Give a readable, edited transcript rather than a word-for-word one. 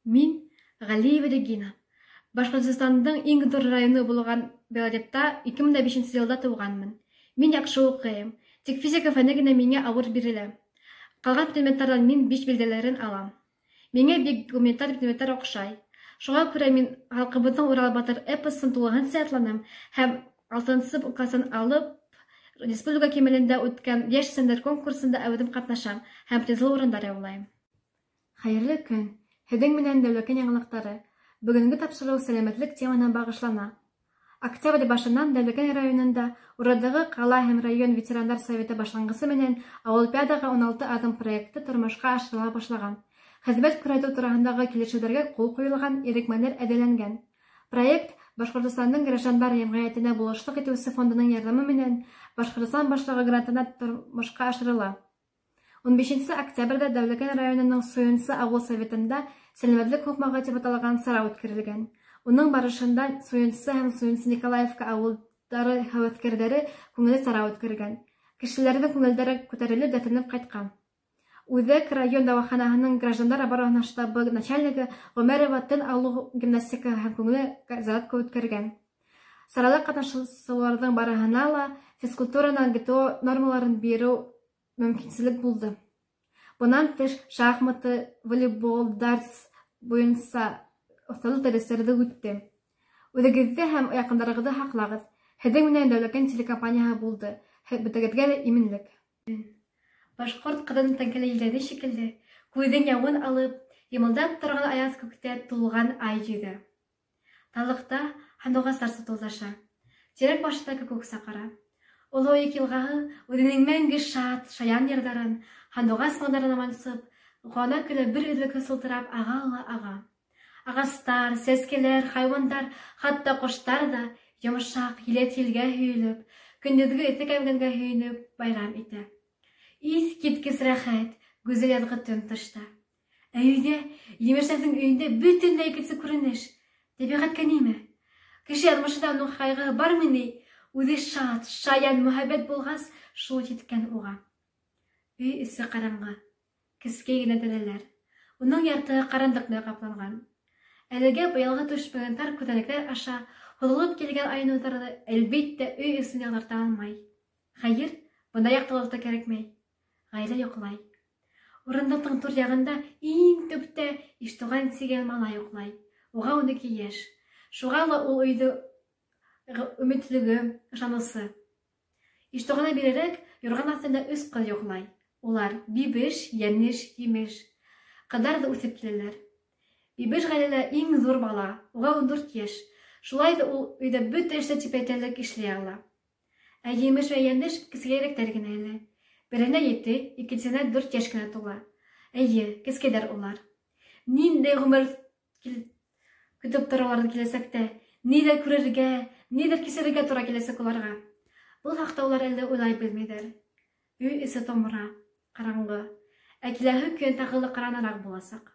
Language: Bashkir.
Мин Ғәлиева Регина. Башҡортостандың иң ҙур районы булған Белоретта 2005 йылда тыуғанмын. Мин яҡшы уҡыйым, тик физика фәне генә миңә ауыр бирелә. Ҡалған предметтарҙан мин 5 билдәләрен алам. Миңә бик гуманитар предметтар оҡшай. Шуға күрә мин халҡыбыҙҙың Урал батыр эпосын тулыһынса ятланым һәм 6-нсы класын алып республика кимәлендә үткән йәш сәндәр конкурсында әүҙем ҡатнашам һәм призлы урындар яулайым. Хәйерле көн! Һеҙҙең менән Дәүләкән яңылыҡтары. Бөгөнгө тапшырыу сәләмәтлек темаһына бағышлана. Октябрь башынан Дәүләкән районында Уралдағы ҡала һәм район ветерандар советы башланғысы менән Ауылпиадаға 16 аҙым проекты тормошҡа ашырыла башлаған. Хеҙмәт күрһәтеү тураһындағы килешеүҙәргә ҡул ҡуйылған, ирекмәндәр әҙерләнгән. Проект Башҡортостандың граждандар йәмғиәтенә булышлыҡ итеүсе фондының ярҙамы менән Башҡортостан Башлығы грантына тормошҡа ашырыла. 15 октябрҙә Дәүләкән районының Суйынсы ауыл советында сәләмәтлек һуҡмағы тип аталған сара үткәрелгән. Уның барышында Суйынсы һәм Суйынсы Николаевка ауылдары һәүәҫкәрҙәре күңелле сара үткәргән. Кешеләрҙең күңелдәре күтәрелеп, дәртләнеп ҡайтҡан. Үҙәк район дауаханаһының граждандар оборонаһы штабы начальнигы Ғүмәрова тын алыу гимнастикаһы һәм күңелле зарядка үткәргән. Сарала ҡатнашыусыларҙың барыһына ла физкультуранан ГТО нормаларын биреү мөмкинселек булды. Бынан тыш шахматы, волейбол, дартс буйынса оҫталыҡ дәрестәрҙе үтте. Үҙегеҙҙе һәм яҡындарығыҙҙы һаҡлағыҙ. Һеҙҙең менән Дәүләкән телекомпанияһы булды. Бөтәгеҙгә лә именлек. Башҡорт ҡыҙының тәңкәле елдәне шикелле, күҙҙең яуын алып, йымылдап торған аяҙ күктә тулған ай йөҙә. Таллыҡта һандуғастар сутылдаша. Тирәк башында күк саҡыра. Оло Ойоҡ йылғаһы үҙенең мәңге шат, шаян йырҙарын, һандуғас моңдарына мансып, ҡыуана көлә бер өҙлөкһөҙ сылтырап аға ла аға. Ағастар, сәскәләр, хайуандар, хатта ҡоштар ҙа йомшаҡ, еләҫ елгә һөйөлөп, көндөҙгө эҫе кәмгәнгә һөйөнөп байрам итә. Иҫ киткес рәхәт, гүзәл яҙғы төн тышта. Ә өйҙә, емештәрҙең өйөндә бөтөнләй икенсе күренеш. Тәбиғәткә нимә? Кеше яҙмышында уның ҡайғыһы бармы ни? Үҙе шат, шаян, мөхәббәт булғас, шул еткән уға. Өй эсе ҡараңғы, кескәй генә тәҙрәләр. Уның яртыһы ҡарандыҡ менән ҡапланған. Әлегә быялға төшмәгән тар күҙәнәктәр аша һуҙылып килгән ай нурҙары әлбиттә өй эсен яҡтырта алмай. Хәйер, бында яҡтылыҡ та кәрәкмәй. Ғаилә йоҡлай. Урындыҡтың түр яғында иң төптә Иштуған тигән малай йоҡлай. Уға 12 йәш. Шуға ла ул өйҙө өмөтлөгө, ышанысы. Иштуғандан бирерәк юрған аҫтында 3 ҡыҙ йоҡлай. Улар Бибеш, Йәнеш, Емеш. Ҡыҙҙар ҙа үҫеп киләләр. Бибеш ғаиләлә иң ҙур бала, уға 14 йәш. Шулай ҙа ул өйҙә бөтә эште тип әйтерлек эшләй ала. Ә Емеш вә Йәнеш кескәйерәктәр генә әле. Береһенә 7, икенсеһенә 4 йәш кенә тула. Эйе, кескәйҙәр улар. Ниндәй ғүмер көтөп тора уларҙы киләсәктә? Ниҙәр күрергә, ниҙәр кисерергә тура киләсәк уларға? Был хаҡта улар әле уйлай белмәйҙәр. Өй эсе томра, ҡараңғы. Ә киләһе көн тағы ла ҡараныраҡ буласаҡ.